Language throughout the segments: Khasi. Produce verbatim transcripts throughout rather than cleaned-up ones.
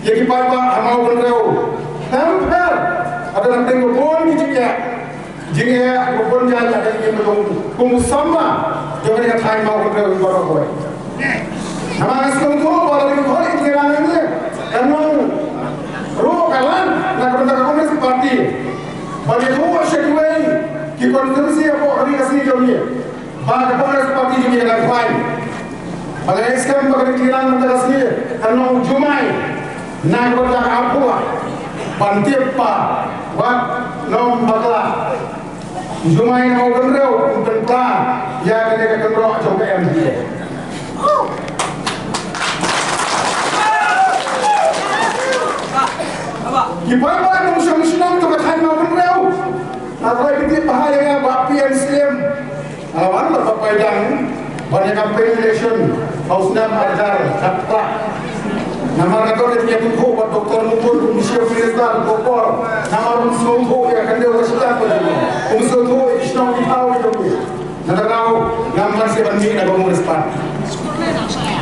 Ïa ki paidbah ha Mawkynrew. Hem pher. Haduh na pdeng ka bun ki jingeh. Jingeh ka bun jait ha ka ïing ka jong kum u samla jong ka thaiñ Mawkynrew baroh kawei. Namar nga sngewthuh ba la dei ka khot ïa ki rang ne. Ka nong ruh ka lan na ka bynta ka Congress Party. Ba dei ruh sha kiwei ki constituency hapoh ka ri Khasi jong ngi. Ba ka Congress Party jong ngi ka dang khwai. Ba ka dei skhem ba ka dei ki rang mynta ka sngi ka nong jumai. Na ka bynta ka apua ban tip ba wat nong bakla. Jumai na Mawkynrew kum pynpra ïa kane ka kynroh jong ka M P A. Ki paidbah nongshong shnong jong ka thaiñ Mawkynrew. Nga kwah ban tip bha ïa nga ba P N C M. Nga wan ba paidbah ban ïa campaign election ha u snem ar hajar khatphra. Namar ka dei ka jingkyntu ba Doctor Mukul kum Chief Minister ko por. Namar um sngewthuh ïa ka dei ka shisha ko. Um sngewthuh ïa ki shnong ki thaw ïa ki. Nangta ngam ban sngewbha ban mih na ka Congress Party.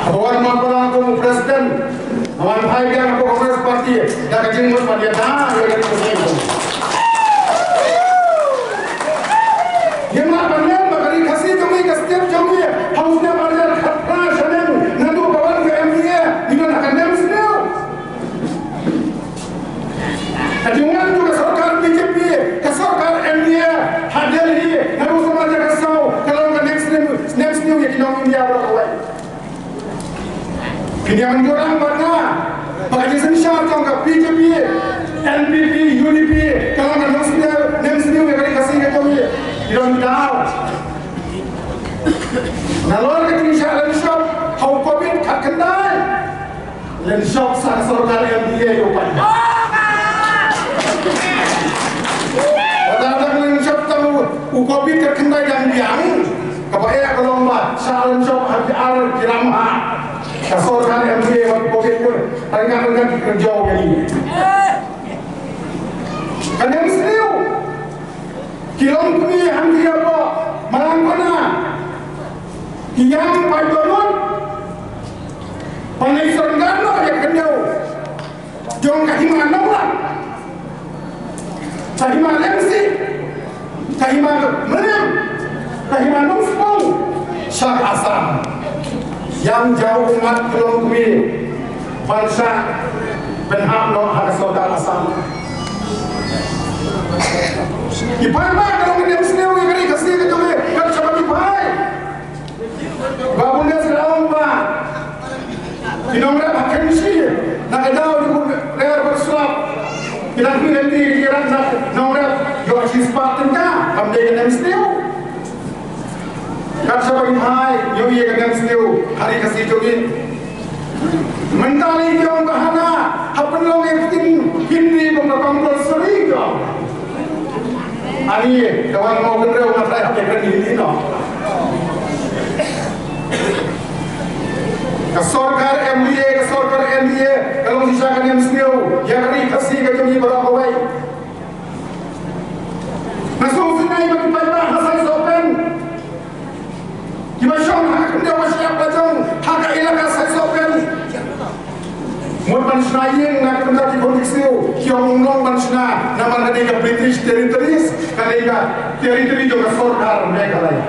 Haba wan Mawkynrew kum u President, nga wan phai biang hapoh Congress Party da ka jingmut ban ïada ïa ka ri ka seng. Ïa ma ban ïa ba ka ri Khasi jong ngi, ka state jong ngi, ha u snem ar hajar khatphra shaneng naduh ba wan ka M P A, ngi don ha ka nemsniew. Ka jingwan jong ka sorkar B J P, ka sorkar N D A ha Delhi, naduh snem ar hajar khatsaw ka long ka nemsniew, nemsniew ïa ki nong India baroh kawei. Phin ïa mynjur lang bad nga ba ka jingsynshar jong ka B J P, N P P, U D P ka long ka nemsniew, nemsniew ïa ka ri Khasi ka jong ngi. Ki don daw. Nalor ka jingshah lynshop ha u Covid khatkhyndai. Lynshop sa ka sorkar M D A ïa u paidbah. Lada dang lynshop tang u Covid khatkhyndai dang biang, kaba eh ka long ba shah lynshop ha ki ar ki ram ha ka sorkar M D A bad Covid ka ryngkat ryngkat ki kyrjoh ïa ngi. Ka nemsniew ki longkmie hangtei hapoh Malangkona ki ïam paidbah lut. Ban ïa syrngan noh ïa ka kynnoh jong ka hima Nonglang, ka hima Lemsih, ka hima Mylliem, ka hima Nongspung sha ka Assam. Ïam jaw ummat ki longkmie ban sa pynhap noh ha ka sorkar Assam. Ki paidbah ka long ka nemsniew ïa ka ri Khasi ka jong ngi, kat shaba ki phai. Ba bun ne sdang ba ki nongrep ha Khensi na ka daw jong u Rer Barslap, ki dang pynlong ki rat na nongrep ïoh shispah tyngka, kam dei ka nemsniew. Kat shaba ki phai ïoh ïa ka nemsniew ha ri Khasi jong ngi. Mynta lei ki ong ba hana ha pynlong ïa ka ktien Hindi kum ka compulsory ki ong. Ani ka wan Mawkynrew nga trai ha ka kren Hindi noh. Ka sorkar M D A, ka sorkar M D A ka long shisha ka nemsniew ïa ka ri Khasi ka jong ngi baroh kawei. Nga sngewsynei ba ki paidbah ha Saisopen kiba shong ha ka khyndew ka shyiap ka jong ha ka ilaka Saisopen. Mut ban shna ïing na ka bynta ki khun ki ksiew, ki ong ym long ban shna namar ka dei ka British Territories, ka dei ka territory jong ka sorkar Meghalaya.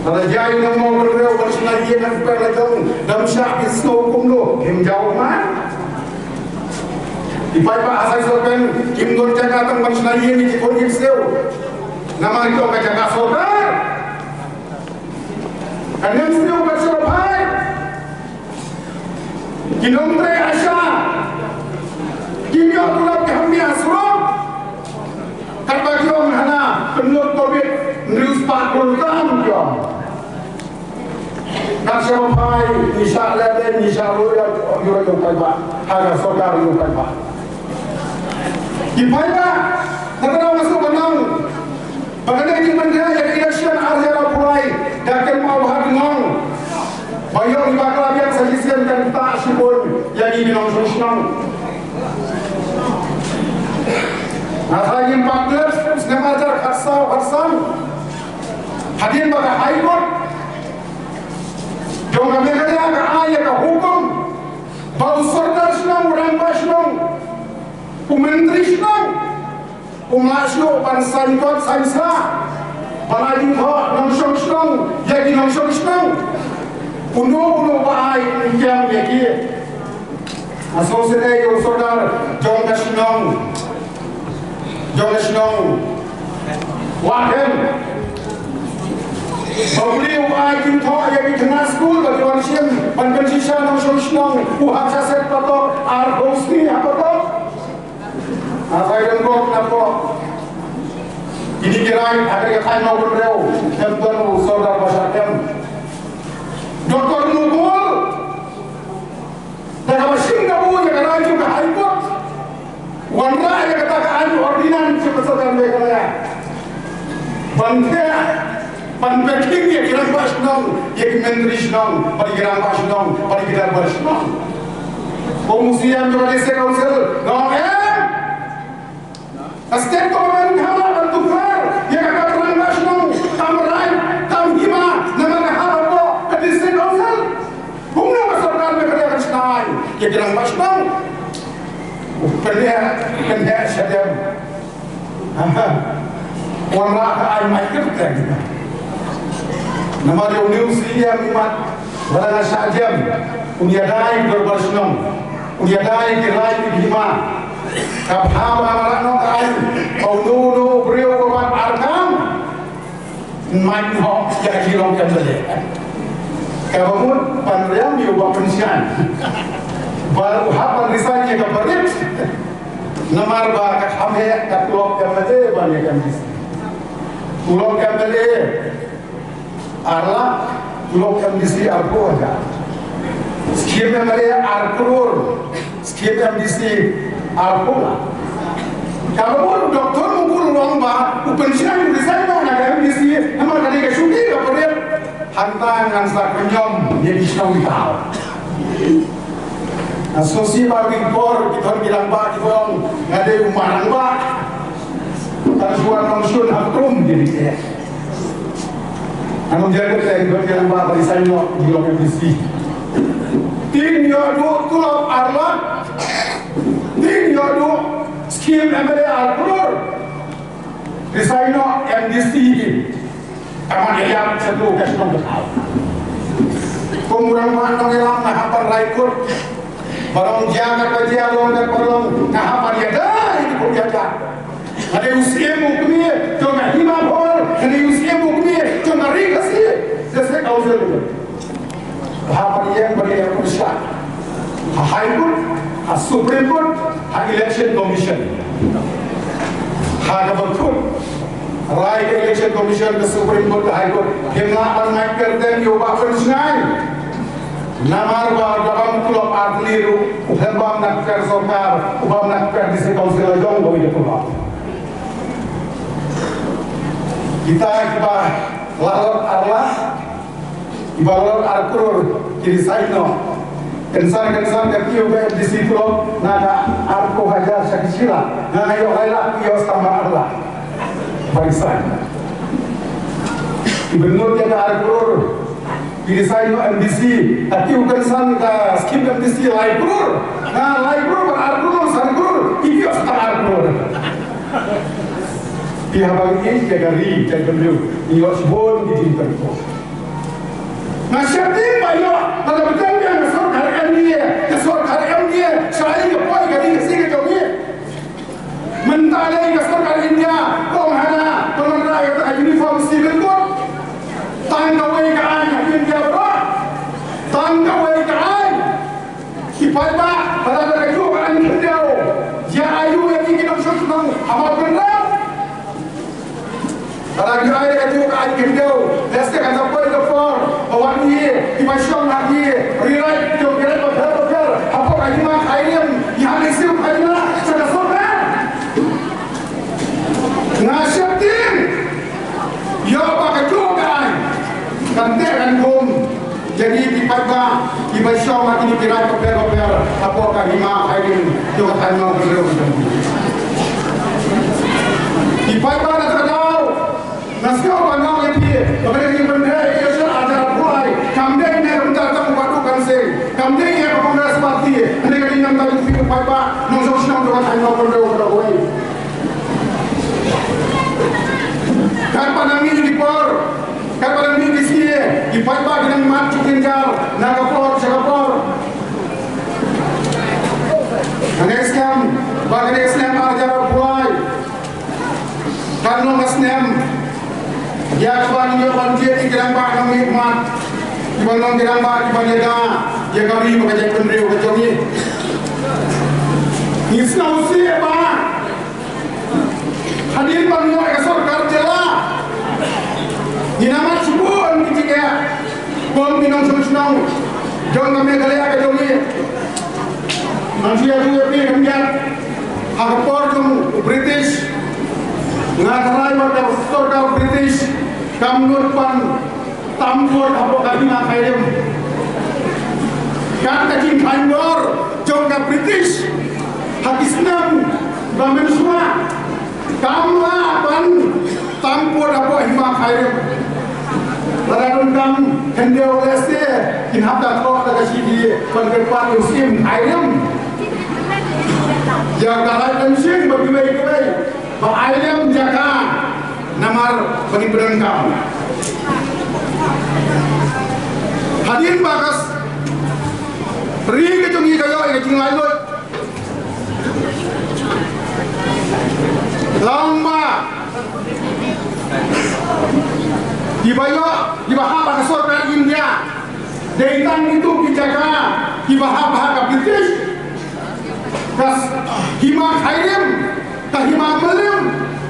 Lada jia ïa u nongmawkynrew ban shna ïing ha ka pyrthei la jong, dam shah ki sngew kumno, kim jaw ma. Ki paidbah ha Saisopen kim don jaka tang ban shna ïing ïa ki khun ki ksiew. Namar ki ong ka jaka sorkar. Ka nemsniew ka shu phai. Ki nongtrei ASHA kim ïoh tulop, ki hangno ha surok. Katba ki ong hana pynlut Covid hynriew spah klur tam ki ong. Kat shaba phai ngi shah leh, ngi shah lawyer, ïoh ïoh paidbah ha ka sorkar, ïoh paidbah. Ki paidbah, nga kynmaw nga sngewbha ban ong ba kane ka jingpynkhia ïa ka election ar hajar arphew lai da kynmaw bha ki nong ba ïoh ki bakla biang sa shisien kan ktah shibun ïa ngi ki nongshong shnong. Nga sa ïa pat lep snem ar hajar khatsaw khatsan hadien ba ka High Court jong ka Meghalaya ka ai ïa ka hukum ba u Sordar U Myntri Shnong um lah shuh ban saiñ kot saiñ sah ban ai jingthoh nongshong shnong ïa ki nongshong shnong. Uno uno ba ai kem ïa ki. Nga sngewsih ïa u sordar jong ka shnong, jong ka shnong Wahtem. Ba u dei u ai jingthoh ïa ki khynnah skul ba ki wan shim ban pynshisha nongshong shnong, u hap shah set patok arphew sngi ha patok. Nga sa ïa don bok na bok. Kine ki rai ha ka thaiñ Mawbynriew, em don u sordar ba shah kem. Doktor Nongkul, da kaba shim kabu ïa ka rai jong ka High Court, wanrah ïa kata ka aiñ, ordinance jong ka sorkar Meghalaya. Ban pynbeit, ban pynbeit ïa ki rangbah shnong, ïa ki myntri shnong, bad ïa ki rangbah shnong, bad ïa ki dorbar shnong. Kum u C E M jong ka District Council, nga ong em. Ka state government kam lah ban tuklar ïa ka kad rangbah shnong, kam right, kam hima, namar ka hap hapoh ka District Council. Kumno ka sorkar Meghalaya kan shna aiñ ïa ki rangbah shnong? U pyneh, pyneh shadem. Wanrah ka aiñ mai kyrteng. Namar ïa une u C E M imat, lada nga shah jem, un ïada ïa ki dorbar shnong, un ïada ïa ki rai ki hima. Ka bha ba nga la noh ka aiñ, ba uno uno u briew uba bat ar kam, un mad noh ïa ka jinglong M L A. Kaba mut ban riam ïa u Bah Pynshngaiñ, ba u hap ban resign ïa ka barit. Namar ba ka kham heh ka tulop M L A ban ïa ka M D C. Tulop M L A ar lak, tulop M D C arphew hajar. Skim M L A ar klur, skim M D C arphew lak. Kaba mut u Doktor Mukul u ong ba u Pynshngaiñ u resign noh na ka M D C namar ka dei ka shuki ka pyrthei. Hangta ngan sa kynjom ïa ki shnong ki thaw. Nga sngewsih ba wei por ki thon ki rangbah ki ong nga dei u ma rangbah. Tang shuwa nongshun ha kum ki dei. Ngan ong ïa ki thon ki rangbah ba resign noh ki long M D C. Tin ïoh duh tulop ar lak. Tin ïoh duh skim M L A ar klur. Resign noh M D C. Ka mat ïa ïap sha tu ka shnong ka thaw. Kum u rangbah nongïalam nga hap ban rai kut. Ba long jia katba jia, long katba long, nga hap ban ïada ïa ki khun ïada. Nga dei u syiem u kmie jong ka hima Bhor, nga dei u syiem u kmie jong ka ri Khasi. District Council. Haba ïeng ba ïeng pyrshah ha High Court, ha Supreme Court, ha Election Commission. Ha kaba kut rai ka Election Commission, ka Supreme Court, ka High Court, kim lah ban mad kyrteng ïa u Bah Pynshngaiñ. Namar ba da bam tulop ar tylli ruh, u khlem bam na ka sorkar, u bam na ka District Council la jong ba u ïa tulop. Kita kiba la lot ar lak, kiba la lot ar klur ki resign noh. Kynsan kynsan ka kiew ka M D C tulop na ka arphew hajar sha ki shi lak. Nga nga ïoh lai lak, ki ïoh sa mar ar lak. Ba resign. Kiba nud ïa ka ar klur ki resign noh M D C. Ka kiew kynsan ka skim M D C lai klur. Nga lai klur bad ar klur, san klur. Ki ïoh sa ar klur. Ki haba ngi ïeit ïa ka ri, ïa ka briew, ngi ïoh shibun ki jingpynkhih. Nga sheptieng ba ïoh, lada bteng biang ka sorkar M D A, ka sorkar M D A, shai ka poi ka ri ka jong ngi. Mynta lei ka sorkar India, kong hana, kong hana ïa ka uniform civil code. Tang kawei ka aiñ ha India baroh. Tang kawei ka aiñ. Ki paidbah, lada ka juh ka aiñ khyndew, ïa aïu ïa ki nongshong shnong ha Mawkynrew? Lada ki ai ka juh ka aiñ khyndew, lehse kan sa poi ka por ba wat ïa ki ba shong ha ki ri raid jong ki raid bapher bapher hapoh ka hima Khyrim, ïa ki siew khyrim sha ka sorkar. Nga sheptieng ïoh ba ka juh ka aiñ kan teh kan kum. Ïa ki paidbah kiba shong ha kine ki raid bapher bapher hapoh ka hima Khyrim jong ka thaiñ Mawkynrew. Ki paidbah na ka daw, nga sngew ban ong ïa phi ba ka dei ka jingpynbeit ïa ka sha ka jingpynbeit. Kam dei ne ka bynta tang u Bah Dukan Singh, kam dei ïa ka Congress Party, ne ka dei namar ka jingpynbeit. Paidbah nongshong shnong jong ka thaiñ Mawkynrew baroh kawei. Katba nang mih ki por, katba nang mih ki sngi, ki paidbah ki nang mad sha ki jynjar na ka por sha ka por. Kane ka snem, ba kane ka snem ar hajar arphew lai, kan long ka snem ïa kaba ngin ïoh ban jied ïa ki rangbah nongmihkhmat, kiba long ki rangbah kiban ïada ïa ka ri bad ka jaitbynriew ka jong ngi. Ngi sngewsih ba hadien ba ngi ïoh ïa ka sorkar jylla, ngi nang mad shibun ki jingeh kum ki nongshong shnong jong ka Meghalaya ka jong ngi. Ngan shu ïathuh ïa phi khyndiat, ha ka por jong u British, nga tharai ba ka sorkar British kam nud ban tam vote hapoh ka hima Khyrim. Kat ka jingkheiñ bor jong ka British ha ki snem ba mynshuwa, kam lah ban tam vote hapoh hima Khyrim. Lada donkam khyndiat lehse kin hap da thoh da ka shi die ban kyrpad ïa u Syiem Khyrim ïa ka lait lynshing bad kiwei kiwei ba ai lem jaka namar ba ngin pyndonkam. Hadien ba ka ri ka jong ngi ka ïoh ïa ka jinglaitluid, long ba kiba ïoh, kiba hap ha ka sorkar India, dei tang kito ki jaka kiba hap ha ka British. Ka hima Khyrim, ka hima Mylliem,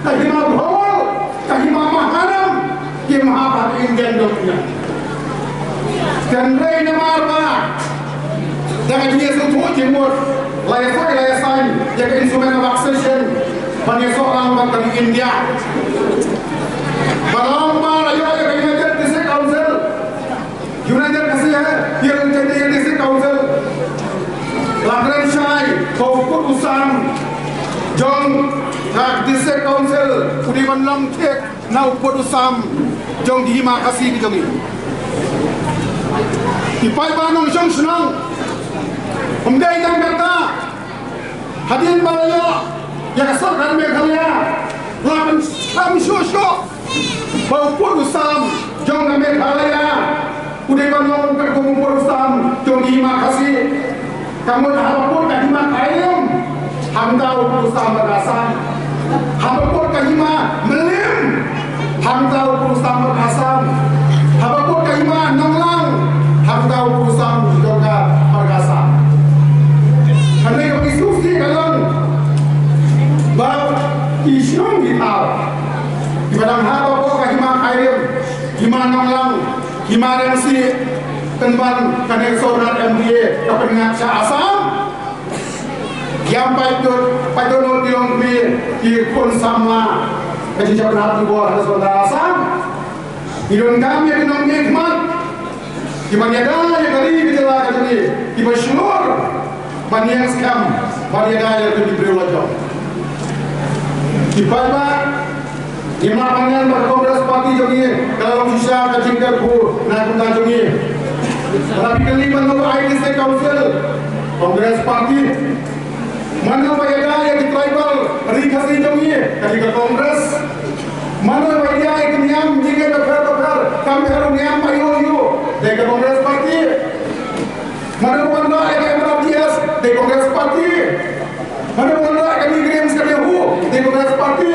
ka hima Bhowal, ka hima Maharam, kim hap ha ka Indian Document. Hynrei namar ba da ka jingïasngewthuh jingmut, la ïasoh, la ïasain ïa ka Instrument of Accession ban ïasoh lang bad ka ri India. Ba long ba la ïoh ïa ka United District Council, United District, United District Council, la kren shai ba u pud u sam jong ka District Council u dei ban long thik na u pud u sam jong ki hima Khasi ki jong ngi. Ki paidbah nongshong shnong, ym dei tang kata, hadien ba la ïoh ïa ka sorkar Meghalaya, la pynskhem shuh shuh ba u pud u sam jong ka Meghalaya u dei ban long katkum u pud u sam jong ki hima Khasi. Ka mut haba pud ka hima Khyrim, hangta u pud u sam bad ka Assam. Haba pud ka hima Mylliem, hangta u pud u sam bad ka Assam. Haba pud ka hima Nonglang, hangta u pud u sam jong ka bad ka Assam. Kane kaba ngi sngewsih ka long ba ki shnong ki thaw kiba dang hap hapoh ka hima Khyrim, hima Nonglang, hima Rangsi, pynban kane ka sorkar M D A ka pynngat sha Assam. Ïa pait dohnud, pait dohnud ki long kmie, ki khun samla, ka jingshah pynhap jubor ha ka sorkar Assam. Ngi donkam ïa ki nongmihkhmat kiban ïada ïa ka ri ka jylla ka jong ngi, kiba shlur ban ïeng skhem ban ïada ïa ki briew la jong. Ki paidbah, ngim lah ban ïeng ba ka Congress Party jong ngi ka la long shisha ka jingkyrkhu na ka bynta jong ngi. Lada phi kylli mano ba ai District Council, Congress Party. Mano ba ïada ïa ki tribal ri Khasi jong ngi, ka dei ka Congress. Mano ba ïada ïa ki niam jingeh bapher bapher, kam pher u niam aïu aïu, dei ka Congress Party. Mano ba wanrah ïa ka M R T S, dei Congress Party. Mano ba wanrah ïa ka Migrants ka dei hu, dei Congress Party.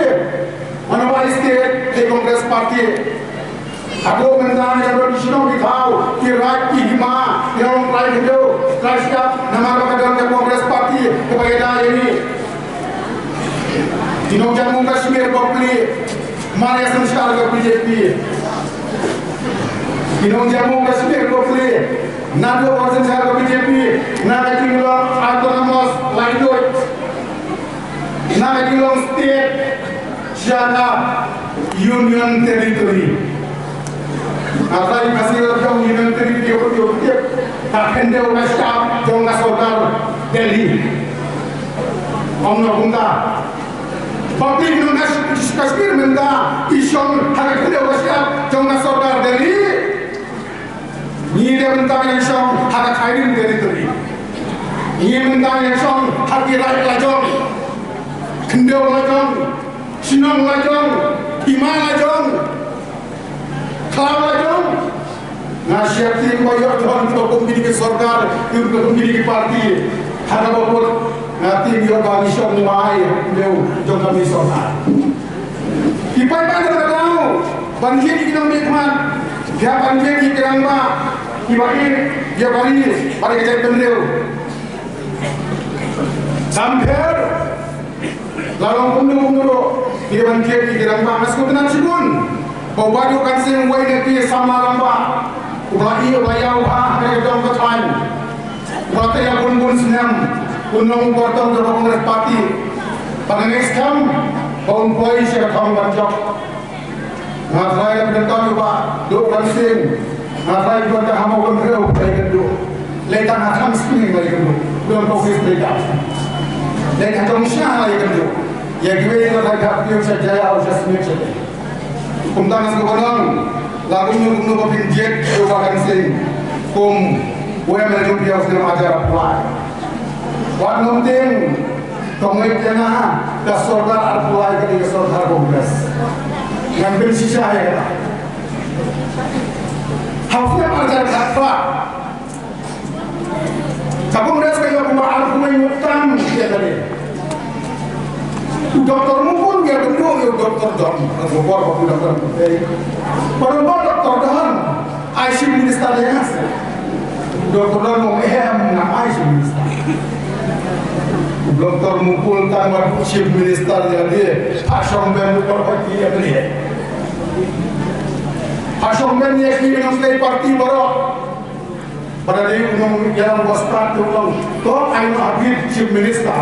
Mano ba ai state, dei Congress Party. Haduh mynta ngi dang don ki shnong ki thaw, ki raid, ki hima, ki nongtrai khyndew, trai shyiap, namar ba ka don ka Congress Party kaba ïada ïa ngi. Ki nong Jammu Kashmir bapli, mar ïa synshar ka B J P. Ki nong Jammu Kashmir bapli, naduh ba synshar ka B J P, na ka jinglong autonomous laitluid, na ka jinglong state sha ka Union Territory. Hynrei ka shisha jong Union Territory ka pynïoh tip ka khyndew ka shyiap jong ka sorkar Delhi. Ong noh kumta. Bapli ki nong Kash-, Kashmir mynta ki shong ha ka khyndew ka shyiap jong ka sorkar Delhi. Ngi dei mynta ngi shong ha ka Khyrim Territory. Ngi mynta ngi shong ha ki raid la jong, khyndew la jong, shnong la jong, hima la jong, khlaw la jong. Nga sheptieng ba ïoh don kiba kum kine ki sorkar, kum kine ki parti. Ha kaba kut nga tieng ïoh ba ngi shong wai hynriew jong kane ka sorkar. Ki paidbah, ka daw ban jied ïa ki nongmihkhmat, ïa ban jied ïa ki rangbah kiba ïeit, ïa ba ri bad ïa ka jaitbynriew. Sampher, la long kumno kumno ruh, ki ban jied ïa ki rangbah. Nga sngewtynnat shibun ba u Bah Duh Kan Sing, uwei na ki samla rangbah uba la ïoh, uba la ïoh ha ka dong ka thaiñ, uba la trei bun bun snem, un long u kordor jong ka Congress Party. Bad nga ngeit skhem ba un poi sha ka thong ban jop. Nga trai la pyndonkam ïa u Bah Duh Kan Sing. Nga trai pyndonkam ha u Bah Duh Kan Sing. Lei tang ha kham sning la ïakynduh. Pyndonkam office lei tang. Lei tang jong sha la ïakynduh. Ïa kiwei la trai ka pyndonkam sha jaya u sha sning sha. Kumta nga sngewbha nang la kumno kumno ba phin jied ïa u Bah Kan Sing kum u MLA jong phi ha u snem arhajar arphew lai. Wat nym tieng. Tang ïa nga, ka sorkar arphew lai ka dei ka sorkar Congress. Ngan pynshisha ïa kata. Ha u snem arhajar khatphra, ka Congress ka ïoh kumba arphew ngut tam ïa kane. U Doktor Mukul u ïakynduh ïa u Doktor Don. Ka khubor ba u Doktor Mukul. Baroh ba Doktor Don ai Chief Minister ïa nga. Doktor Don u ong em, nga ai Chief Minister. Doktor Mukul tang ba Chief Minister ïa lade, ha shong ben u por pati ïa lade. Ha shong ben ïa ki nongtrei party baroh. Bad lade u nongïalam ba stad u ong, to ai noh ha Chief Minister.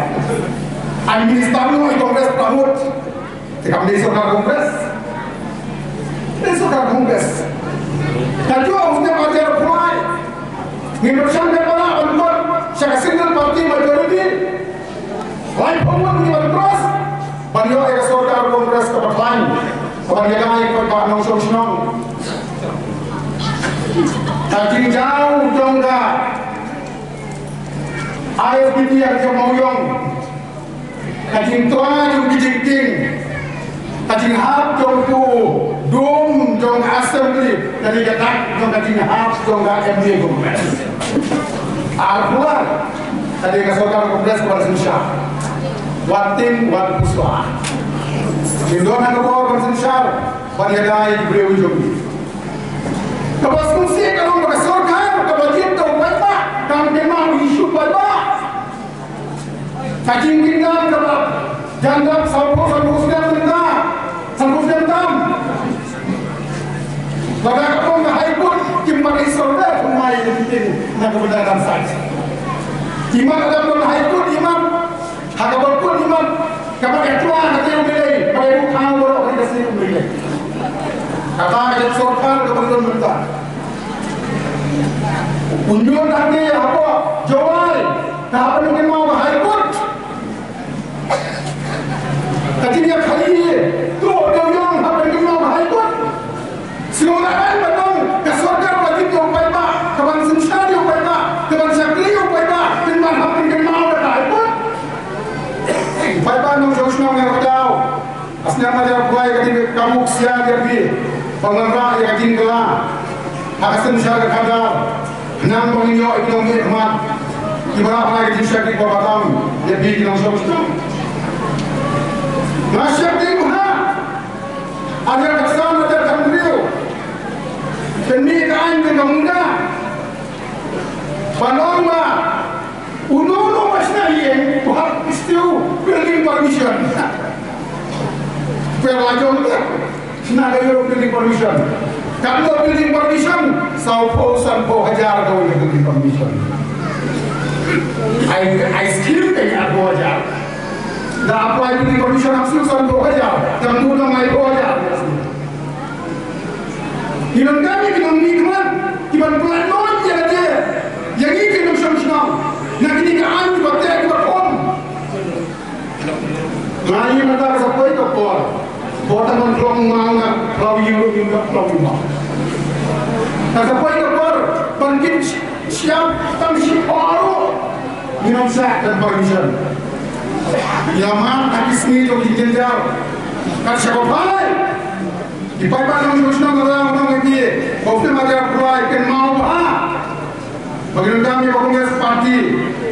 Ai Minister noh ïa Congress pramut. Te kam dei sorkar Congress. Dei sorkar Congress. Ka juh u snem arhajar arphew lai. Ngim pyrshang, ngim pyrshang ban kot sha ka single party majority. Laiphew ngut ngi ban cross ban ïoh ïa ka sorkar Congress kaba khlaiñ, kaba ïadei bad ka nongshong shnong. Ka jingjaw jong ka I S B T ïa ka Mawïong. Ka jingtwa jong ki jingtieng, ka jinghap jong u dum jong assembly, ka dei ka dak jong ka jinghap jong ka M D A Congress. Arphew lai, ka dei ka sorkar Congress kaba synshar. Wat tieng, wat pyrshah. Ngin don ha ka bor ban synshar, ban ïada ïa ki briew jong ngi. Kaba sngewsih ka long ba ka sorkar kaba jied da u paidbah kam kynmaw ïa u paidbah. Ka jingkynmaw kaba jan dap sanphew, sanphew snem mynta, sanphew snem tam. Lada ka ong ka High Court kim pat ai survey, kumne ïa ki tin na ka bynta dam site. Imat lada ka ong High Court, imat ha kaba kut imat kaba ka twa ka tei u Meitei, ba ka thaw baroh ka tei u Meitei. Kata ka jingsorkar kaba don mynta. Union hangne hapoh Jowai ka hap ban kynmaw ka High Court. Ka jingïakhaii tu Dewiong hap ban kynmaw ka High Court. Sngewbha ban ong ka sorkar ba jied ïa u paidbah, ka ban synshar ïa u paidbah, ka ban shakri ïa u paidbah, kin ban hap ban kynmaw ka High Court. U paidbah nongshong shnong ïa ka daw. Ka sniang ma ïa poi ka dei ka muk sia ïa phi ba ngan rah ïa ka jingkylla ha ka synshar ka khadar. Khnang ba ngin ïoh ïa ki nongmihkhmat kiba rah ïa ka jingshakri kaba tam ïa phi ki nongshong shnong. Nga sheptieng ba ha ar hajar khatsan, ar hajar khathynriew kan mih ka aiñ ka munda. Ban ong ba uno uno uba shna ïing u hap siew building permission. Pher la jong te shna ka ïoh building permission. Katno building permission? Sawphew sanphew hajar ka building permission. Ai, ai skim ka arphew hajar. Da apply building permission hap siew sanphew hajar. Kam duna laiphew hajar. Ki nongkam, ki nongmihkhmat, ki ban pynlait noh ïa lade, ïa ngi ki nongshong shnong na kine ki aiñ kiba teh kiba khum. Nga ïa mynta ka sa poi ka por, por tang ban klong maw, nga klong ïa u, ïa u klong maw. Ka sa poi ka por ban kit shyiap tang shipor ruh. Ngi nang sa kan permission. Ïa ma ka ki sngi jong ki jynjar. Kan sa ko phai. Ki paidbah nongshong shnong ka la nang ngi. Ko phi ma ja pulai kan mau ba. Bagi nang kami ba Congress Party.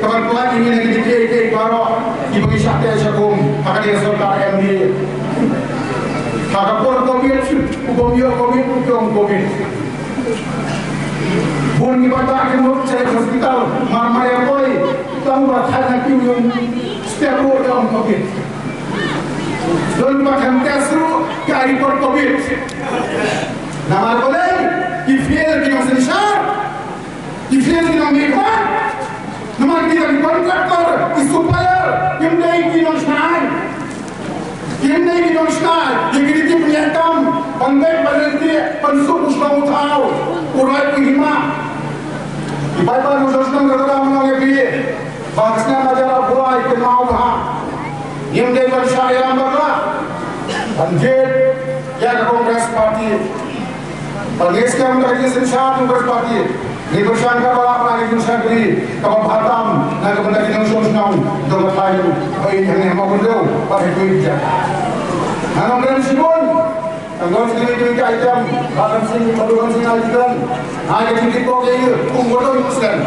Kaban pulai ini nang di ke ke baroh. Ki bagi syak ya syakum. Akan dia sorkar M D A. Haka por covid, u bom yo covid, u bom covid. Bun ki bata ki mut sa hospital, mar mar ya koi, tang ba khan na ki yung step ro ya ong covid. Don ba khan test ro, ka report covid. Namar ko dei, ki fail ki nong synshar, ki fail ki nong mihkhmat. Namar ki dei ki contractor, ki supplier, kim dei ki nong shna aiñ. Kim dei ki nongshna, ïa kine ki pynïaid kam, ban beh, ban lynti, ban suk u shnong u thaw, u raid u hima. I paidbah nongshong shnong ka dei ban ong ïa phi, ba ka snem hajar arphew lai kynmaw bha. Ngim dei ban shah ïalam bakla. Ban jied ïa ka Congress Party. Ba ngi skhem ka jingsynshar Congress Party. Ngi pyrshang kaba lah na ka jingshakri kaba bha tam na ka bynta ki nongshong shnong jong ka thaiñ ba ïeit hangne ha Mawkynrew bad ha kiwei ki jaka. Nga nongkren shibun. Tang don shi kiwei kiwei ki item ba kan sing ba kan sing ai ki kren. Ai ka jingtip ko ïa kum ba don muslim.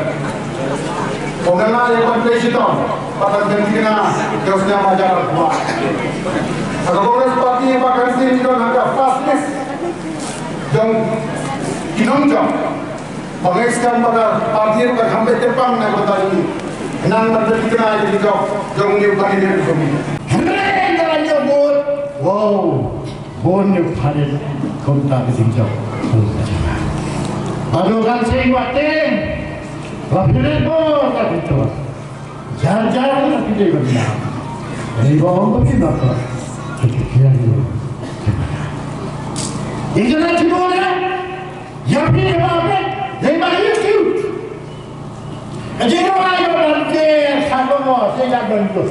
Ko nga la ïa ban pei shitom ba kan sing ki kena jong sñiaw ma jar ba. Ka Congress Party ba kan sing ki don ha ka fast list jong ki nongjop. Ba ngi skhem ba ka party ruh ka kham beit kyrpang na ka bynta jong ngi. Nang ban pynthikna ïa ka jingjop jong u new candidate jong ngi. Hynrei ka la ñiew vote. Wow. Bun ñiew parit kumta ka jingjop. Bun ka jingma. Bad u kan sing wat te. Ba phi rit bun ka jingjop. Jar jar la phi dei ban ñiew. Dei ba ong ba phi napa. Ki kian ñiew. Ïa ka la phi bun eh. Ïa phi ba phi dei ba ïa phi. Ka jingrwai ba ban te kha ko mo se ïa ban tu.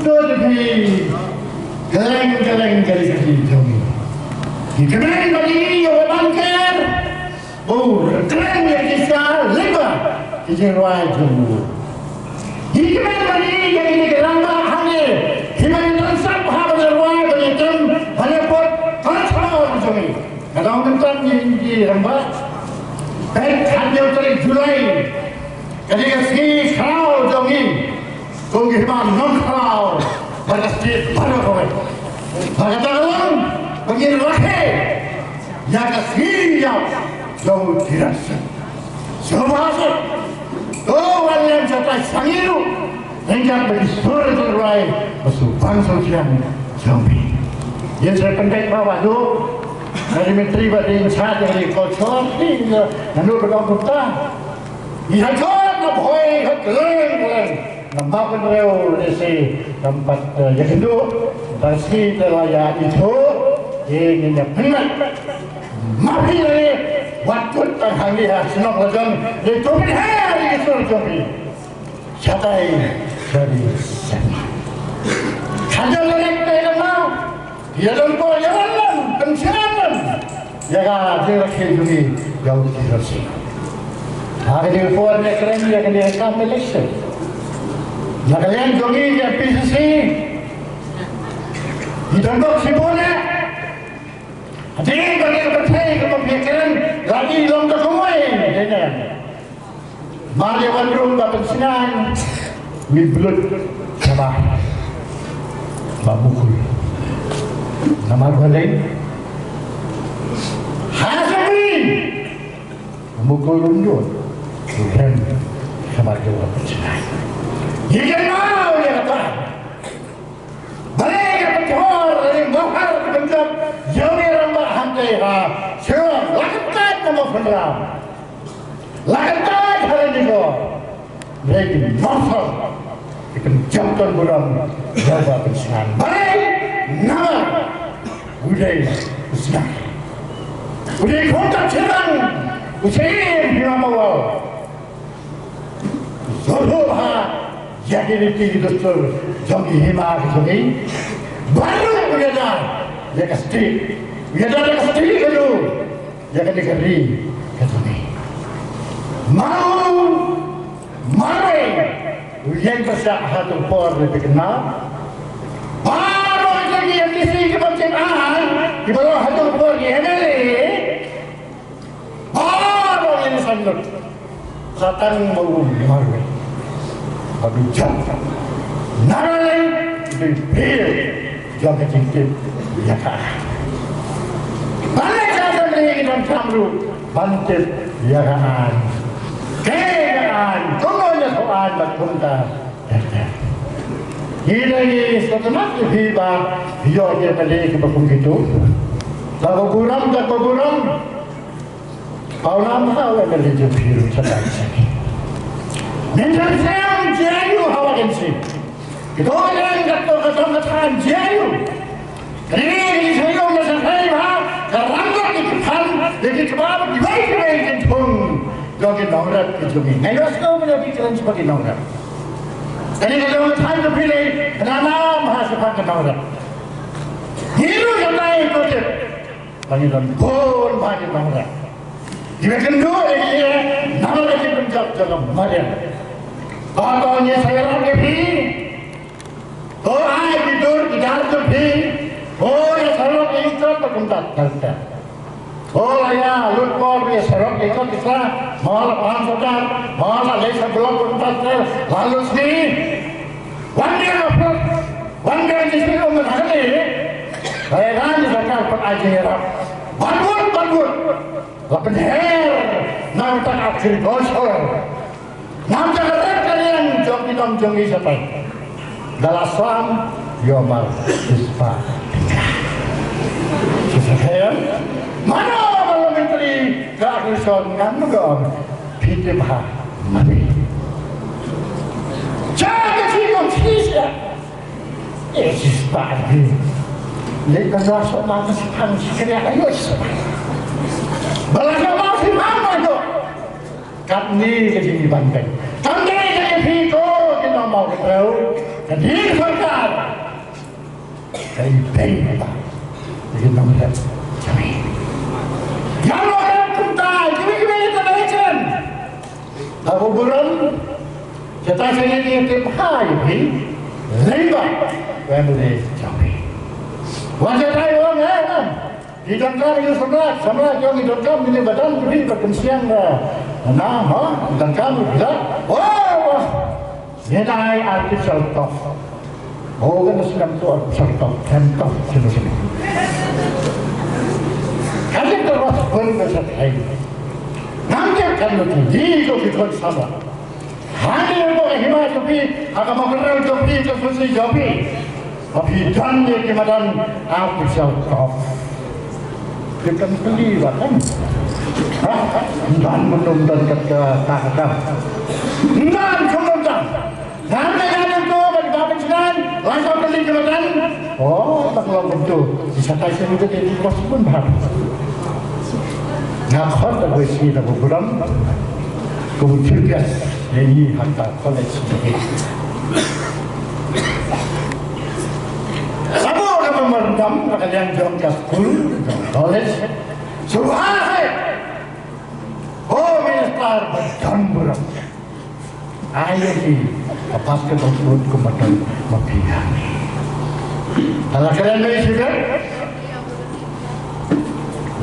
To de phi. Keleng keleng keleng ka jingrwai jong ngi. Ki kmen ba ngi ïa ban ker. Oh, keleng ïa ki sa leba. Ka jingrwai jong ngi. Ki kmen ba ngi ïa ki rangbah hangne. Ki kmen ban sap ha ban rwai ban ïa tem ban ïa pot. Ka jingrwai jong ngi. Ka dang mynta ngi ngi rangbah. Peit hynñiew tarik July. Ka dei ka sngi khraw jong ngi. Kum ki hima nongkhraw. Ba ka state baroh kawei. Ba kata ka long ba ngin rakhe ïa ka sngi ïap jong u Thiran Sing. Sngewbha seh. To wan lem shatai sha ngi ruh. Ryngkat bad ki sur jong u Trai, ba shu pang shu thiang jong phi. Ïa sa pynbeit ba wadu, na ki myntri ba dei in charge, na ki culture, phi na, na nu ba dong kumta. Ngi ha jot na Bhoi ha kylleng kylleng. Na Mawkynrew lehse kam pat, eh, ïakynduh. Ba shi te la ïa ithuh. Ïa ngin ïa pynbeit. Ma phi leh wat kut tang hangne ha shnong la jong. Ïa to phi ha ïa ki sur jong phi. Shatai, shatai, shatai. Khaja lek te lama. Ïa don ko ïa wan lam, pynshai lam. Ïa ka jingrakhe jong ngi, ïa u T R C. Ha ka dei por ne kren ïa ka dei kam election. Ïa ka liang jong ngi ïa P C C. Ïa don ko shibun ne. Dei ba ngi ka pyrthei ka pyrthei kren, la i long ka kumwei, dei ne. Mar ïa wan rung ba pynsngew, ngi blut shabar. Ba mukul. Namar balei. Ha sini. Mukul rung dun. Ren shabar ïa wan pynsngew. Ïa jan mau ïa kata. Balei ka pynthor ïa mawhar ka pynjop ïa u rangbah hangtei ha. Shuwa la ka tait na Mawphanram. La ka tait ha Ranipor. Balei ki mawhar ki pynjop don burom ïa u Bah Pynsngew. Balei namar u dei u snar. U dei khun ka Tyrang u Syiem Hima Mawar. Sngewthuh ha ïa ki riti ki dustur jong ki hima ki jong ngi. Baroh u ïada ïa ka state, u ïada ïa ka state ka jong u, ïa ka dei ka ri ka jong ngi. Mano, mano U ïeng pyrshah ha tu por ne phi kynmaw. Baroh ki M D C kiba kin ai, kiba long ha tu por ki M L A. Baroh ïa ki san lut. Sa tang ma u marwei. Ba du jam. Nang ai du phi. Jam ka jingtip ïa ka. Ban ïa ka ban ïa ki donkam ruh ban tip ïa ka aiñ. Kaei ka aiñ, kumno ïa ka aiñ bad kumta. Ngi dei ngi sngewtynnat ïa phi ba phi ïoh ïa ka dei kiba kum kito. Da ka burom, da ka burom. Paw lam ha u M L A jong phi ruh sa dang sini. Min dang seng jia ïa u ha wa kin si. Kito ka dang kato kato ka than jia ïa u. Kane ka dei ka jingïaroh na sa thai bha ka rangbah ki kpan ïa ki kbab kiwei kiwei ki thung jong ki nongrep ki jong ngi. Nga ïohsngew ba ki kren sha ki nongrep. Kane ka dei ka than ka phi lei ka na nam ha sha ki nongrep. Ngi ruh ka dei ko tip. Ba ngi don bun ba ngi nongrep. Ngi ba kynduh ïa ki namar ki pynjot jong ka mariang. Ba ko ngi sa ïarap ïa phi. Ko ai ki dur ki dar jong phi. Ko ïa sarok ïa ki kot ba kumta ter ter. Ko la ïa lut bor ïa sarok ïa ki kot ki sla. Mo la pan sodar. Mo la leit sa blok kumta ter. La lut sngi. Wan ïa ka phlot. Wan ïa ka jingïaroh mynta ka dei. Ka ïa ka jingïaroh pat ai jingïarap. Ban wut ban wut. La pynher na ka bynta agriculture. Na ka bynta ka ret ka liang jong ki nong jong ngi shatai. Da la sam ïa mar shispa. Shispa. Mano ba la myntri ka agriculture ngan ong phi tip bha ma phi. Cha ka chi ko chi sha. Eh, shispa hi. Lei ka la suk ma ka shiphang shi kria ayo shispa. Ba la suk ma shiphang ma yo. Katne ka jingïaban peng. Kam dei ka phi ko ki nongmawkynrew. Ka dei ka sorkar. Ka ibeiñ ba. Ka ibeiñ ba. Ïa lo ka kumta, kiwei kiwei ka dei chen. Ka burom. Kita sini ni tip hai hi. Lei ba. Family jong hi. Wan kita ong eh. Ki donkam ïa u samla, samla jong ngi donkam ïa u madan jong ngi ba kynsiang, eh, na, ha, donkam ïa u. Wah, wah. Ngi dei artificial turf. Oh, kan sngem tu artificial turf, kan turf sini sini. Kan turf pun ka sat hai. Ngam kan tu di ko ki kon samla. Hangne ko ka hima jong phi, ha ka mawkynrew jong phi, ka susi jong phi. Ba phi don ïa ki madan artificial turf. Phi kan kylli ba kan. Ha? Don mynno don kat ka ta ka ta. Don kumno don. Don ka don ko ba ba pynshnan, la ka kylli ki madan. Oh, tak long kumto. Isa kai sini tu ki kos pun bah. Nga khot da bai si da buram. Ku thiu bias ïa ngi ha ka college ni. Sabo ka memorandum ka liang jong ka school, jong college. Suba hai. Oh, minister ba don buram. Ai ïa ki ka basketball court kumba don ma phi hangne. Te la kren ïa shi bynta.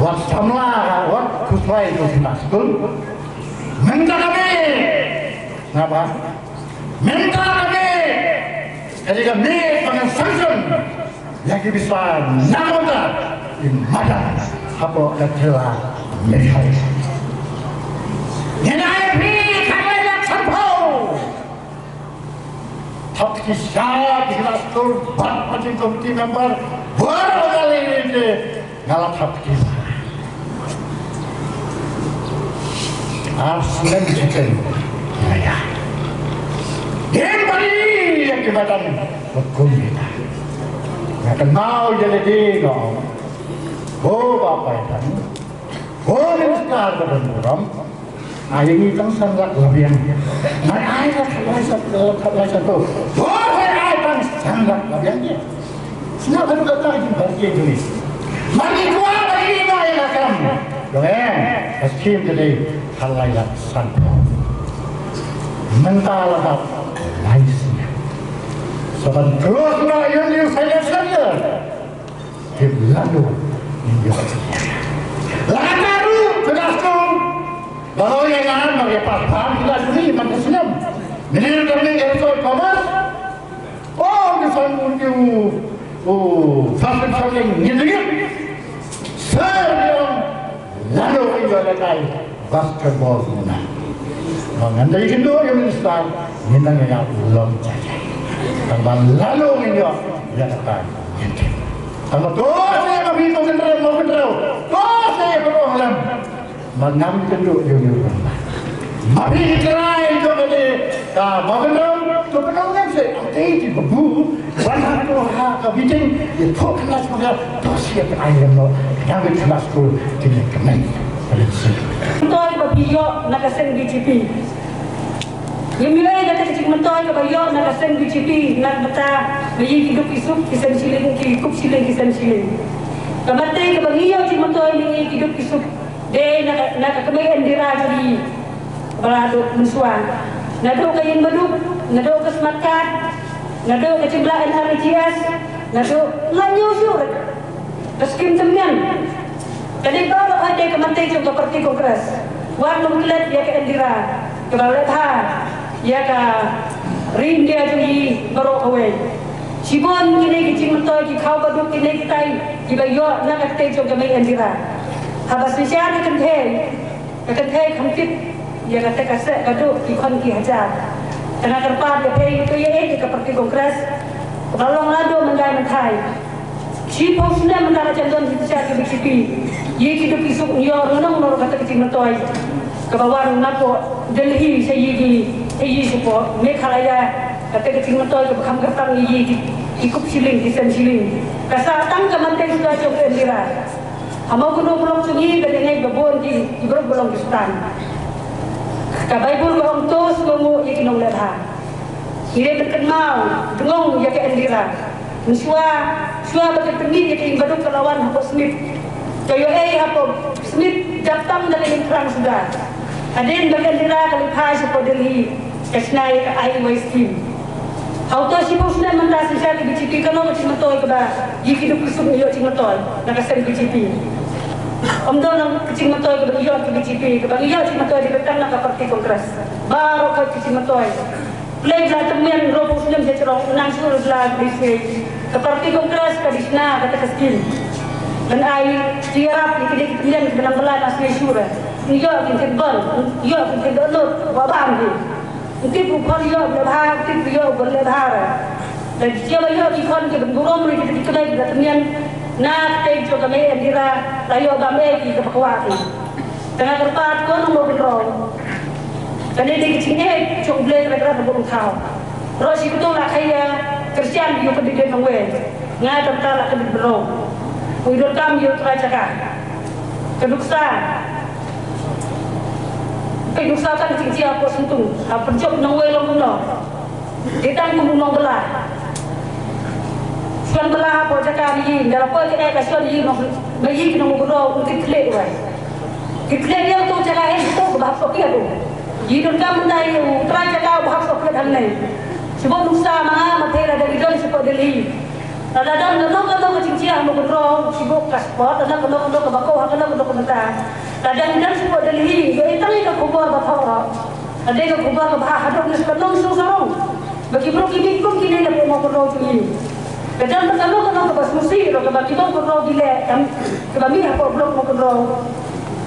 Wat samla, wat khuslai to sna skul. Mynta ka miet. Naba. Mynta ka miet. Ka dei ka miet ba ngan sanction ïa ki bistad na ka bynta ki madan hapoh ka jylla Meghalaya. Ngin ai phi khatlai lak sanphew. Thap ki sha ki khynnah skul bad punching committee member baroh kali ini. Nga la thap ki. Ar snem shiteng. Ïa, ïa. Ngim bari ïa ki madan hukum kita. Nga kynmaw ïa lade nga ong. Ko ba paitang. Ko minister ba don burom. Ai ngi tang san lak la biang. Nai ai la khatlai san, la khatlai san to. Ko ai tang san lak la biang. Sngap haduh katta ka jingpyrkhat jong ngi. Mar ngi kwah ba ngi ïoh ïa ka kam. Dong em, ka skim ka dei khatlai lak sanphew. Mynta la dap lai snem. Sa ban close noh ïa une u senior center. Te lano ngin ïoh senior. La ka ruh ka dei skum. Ba ïa nga ma ïa pass phan ïa la duri man ka snem. Mynne ka dei ka result commerce. Oh, ngi san un ki u, u, fashion show ïa ngin ngin. Sir ïong, lano ïong ïa kai basketball na. Ma ngan dei kynduh ïa minister, ngin nang ïa long jai. Tang ba lano ngin ïong ïa kai ngin ngin. Tang ba to se ka bi to kynrem mo kynrem. To se ka long lem. Ma ngam kynduh ïa u ïa u. Ma phi trai jong kane ka Mawkynrew, to kynduh ngam se, am te ki babu, wan ha to ha ka meeting, ïa to kynduh sma, to sia ka ai lem lo, ngam kynduh school, kine kynduh. Myntoi ba phi ïoh na ka seng B J P. Ngim ïoh ei kata ka jingmyntoi kaba ïoh na ka seng B J P, na ka bynta ba ïa ki duk ki suk ki sem shilling, ki kup shilling ki sem shilling. Ka bynta kaba ngi ïoh jingmyntoi na ngi ki duk ki suk. Dei na ka, na ka kmie Indira jong ngi ba la duh mynshuwa. Naduh ka ïing baduk, naduh ka smart card, naduh ka jingla N R E G S, naduh la ñiew shuh ka skim tymmen. Kane baroh ka dei ka myntoi jong ka party Congress. Wan lem klet ïa ka Indira kaba la bha ïa ka ri India jong ngi baroh kawei. Shibun kine ki jingmyntoi ki khaw baduk kine kitai kiba ïoh na ka kti jong ka kmie Indira. Haba shisha ka kynthei, ka kynthei kham tip ïa kata ka seh ka duh ki khun ki hajar. Te nga kyrpad ïa phi, to ïa ei ïa ka party Congress kaba long naduh mynta mynthai. Shiphew snem mynta la jan don shisha ka B J P. Ïa ki duk ki suk ïoh nong nong kata ka jingmyntoi kaba wan napoh Delhi sha ïa ki, sha ïa shapoh Meghalaya. Kata ka jingmyntoi kaba kham kyrpang ïa ki, ki kup shilling ki sem shilling. Ka sah tang ka myntoi suda jong ka Indira. Ha Mawkynrew block jong ngi ba dei ngi ba bun ki, ki briew ba long Khristan. Ka Baibl ka ong to sngewnguh ïa ki nongleh bha. Ngi dei ban kynmaw bynriew ïa ka Indira. Mynshuwa, shuwa ba ka pynmih ïa ka ïing baduk ka la wan hapoh Smit. Ka ïoh ei hapoh Smit dap tang da ka ïing thrang suda. Hadien ba ka Indira ka leit phai shapoh Delhi. Ka shna ïa ka I Y scheme. Ha uto shiphew snem mynta shisha ka B J P kano ka jingmyntoi kaba ïa ki duk ki suk ngi ïoh jingmyntoi na ka seng B J P. Ym don ka jingmyntoi kaba ngi ïoh ka B J P, kaba ngi ïoh jingmyntoi dei tang na ka party Congress. Baroh ka jingmyntoi. Pledge la tymmen hynriewphew snem sha jrong, nang shu la ka B J P. Ka party Congress ka dei shna kata ka scheme. Ban ai ïarap ïa ki dei ki tymmen kiba nang bylla na shnong shuh. Ngi ïoh kin tip bun, ïoh kin tip dohnud, wa bam ki. Ngi tip u khon ïoh ba la bha, ngi tip u ïoh ba la bha. Da jia ba ïoh ki khon ki ban burom ri ki kmie ki tymmen. Na ka tei jong ka kmie Indira la ïoh bam ei ki kaba kwah ki. Te nga kyrpad ko nong Mawkynrew. Kane dei ka jingeh jong U Blei kaba kyrpad ba bun thaw. Baroh shi kynta la khaïa Khristan ïoh ka dei dei nong wei. Nga tam ta la ka dei baroh. Ko ïoh donkam ïoh trai jaka. Ka nuksa. Ka nuksa kan jing jia ko sentung. Ha pynjop nong wei long kumno. Dei tang kum u nongbylla. Shuwa bylla hapoh jaka ba ïing, da la poi ka eh ka shuwa ïing nong, ba ïing ki nong u kynroh, un tip khleh wei. Tip khleh ïa uto jaka eh uto kaba hap sohkhiat u. Ïing donkam mynta ïa u trai jaka uba hap sohkhiat hangne. Shibun nuksa ma nga ma phi lada ngi don shapoh Delhi. Lada don kano kano ka jingjia ha u kynroh, shibun ka spot, lada kano kano kaba koh, ha kano kano ka bynta. Lada ngi don shapoh Delhi, ïoh i tang ïa ka khubor ba thoh. Ka dei ka khubor kaba ha, haduh ngi sdang nong sdang sarong. Ba ki briew ki mih kum kine na pdeng Mawkynrew jong ngi. Ka dang kano kano kaba sngewsih ruh kaba ki Mawkynrew ki leh, kaba mih hapoh block Mawkynrew.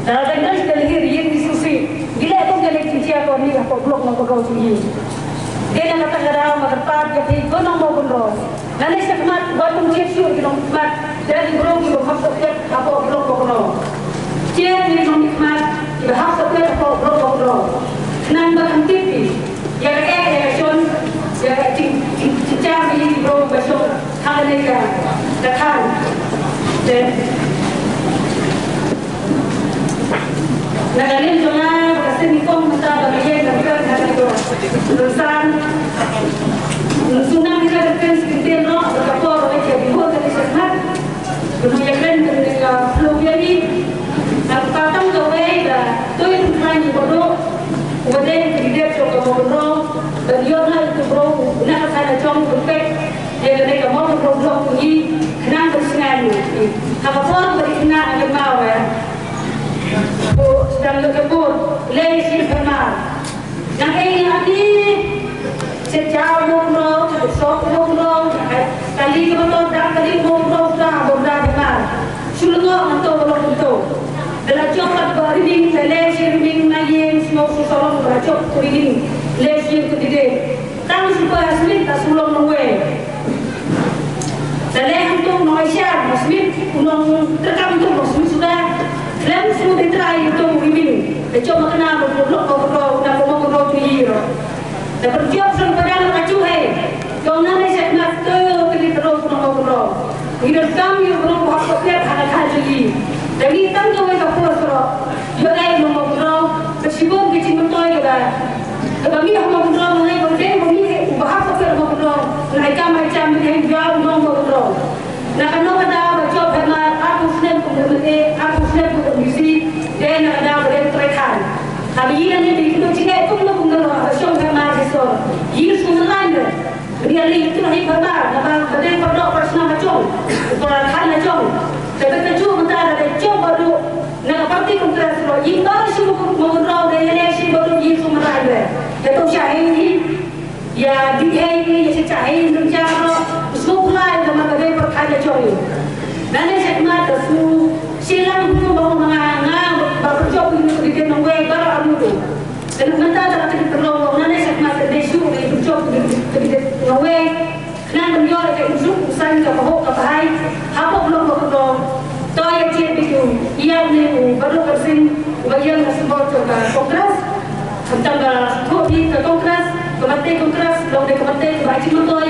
Lada dang dang sdang hi ri ri sngewsih. Ki leh kum kane ki jia kaba mih hapoh block Mawkynrew jong ngi. Dei na kata ka daw nga kyrpad ïa phi ko nong Mawkynrew. Nangne shakhmat wat nym jied shuh ki nongmihkhmat, da ki briew kiba hap sohkhiat hapoh block Mawkynrew. Jied ïa ki nongmihkhmat kiba hap sohkhiat hapoh block Mawkynrew. Khnang ba kan tip ki ïa ka eh ïa ka shon, ïa ka jing, jing, jingjar ïa ki briew ba shong ha kane ka, ka thaiñ. Te na ka liang jong nga, ba ka seng nyngkong mynta ba ka ïeng ka kren ha ka liang jong ka seng. Ngan shu nang ïa ka kren shi kyntien noh, ba ka por ba ka ïeng ka kren. Ba nang ïa kren ka kren ka phlung ïa ngi. Ngan kata tang kawei ba Tui Thyngkhraiñ Badoh, uba dei u candidate jong ka Mawkynrew. Bro, na ka thaiñ la jong u pek ïa kane ka Mawkynrew block u ngi, khnang ban sngewthuh ïa u. Ha ka por ba dei khnang ban maw eh. Ko sdang le ka por lei shi pharmar. Nang ei ngi ati. Shet jaw Mawkynrew, shet sok Mawkynrew, kali ka motor dang kali Mawkynrew sa bor da pharmar. Shu lyngngoh nangto ba long nangto. Da la jop pat ba riding, da leh shi riding na ïing, sngewsih sorong ba la jop ka riding. Leh shi ka dide. Tang shu ba Smit ta shu long nongwei. Da leh hangto nong Asia, Smit u nong treikam to, Smit suda. Khlem shu dei trai to riding. Da jop ma kane ba lok ko ko na ko ko ko ïa. Da pynjop shu ba dang ka ju hei. Jong nane shet mat to ka dei tro ko ko ko. Ngi donkam ïa u briew uba hap ka pyrthei ha ka kha jong ngi. Da ngi tang kawei ka por shuh. Ïoh ai ma u briew ka shibun ka jingmyntoi kaba, kaba mih ha u briew, ma ngi ba dei ba mih uba hap ka pyrthei ma u briew. Nai kam ai jam mih ha u briew, ma u briew. Na kano ka daw ba jop pharmar arphew snem kum u MLA, arphew snem kum u MDC, dei na ka daw ba dei trai khan. Haba ïa ngi dei kito jingeh kum no kum no ba shong pharmar ki sor. Ïa sngewthuh lane. Bad ïa lei ïa kito hi pharmar, naba ba dei paralok para shnong ka jong, para khan ka jong. Te ba ka jong mynta da dei jong baroh na ka party Congress ruh, ïa baroh shi Mawkynrew da ïa lei shi baroh ïa shu mynta ïa. Te to sha hi hi. Ïa dih hi hi, ïa sha hi hi, ym ja ruh. Shu pulai da ma ka dei para khan ka jong. Nane sha khmat da shu shi lang hu ba nga nga ba ka jong ïa ka dei nongwei baroh arngut. Te mynta da ka dei paralok nane sha khmat da dei shu ka dei ka jong ka dei nongwei. Khnang ban ïoh ïa ka improve u san ka pahok ka pahai hapoh Block Mawkynrew. To ïa jied bad u ïa une u Baduk Karsing uba ïeng na symbol jong ka Congress. Khamtam ba sngewthuh ïa ka Congress, ka party Congress, long dei ka party kaba ai jingmyntoi.